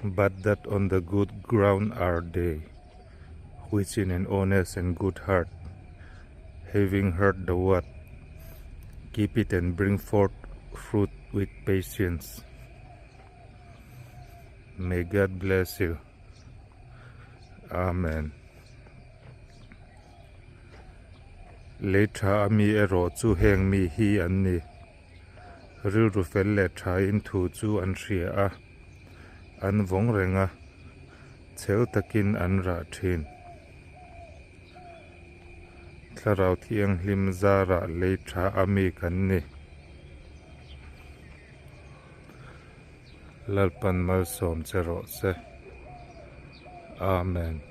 But that on the good ground are they, which in an honest and good heart, having heard the word, keep it and bring forth fruit with patience. May God bless you. Amen. Lei tha a mi erawh chu heng mi hi an ni. Rilru fel leh thain thu chu an hria a, an vawng reng a, chhel takin an rah thin. Thlarau Thianghlim zarah lei tha a mi kan ni. Lalpan malsawm che rawh se. Amen.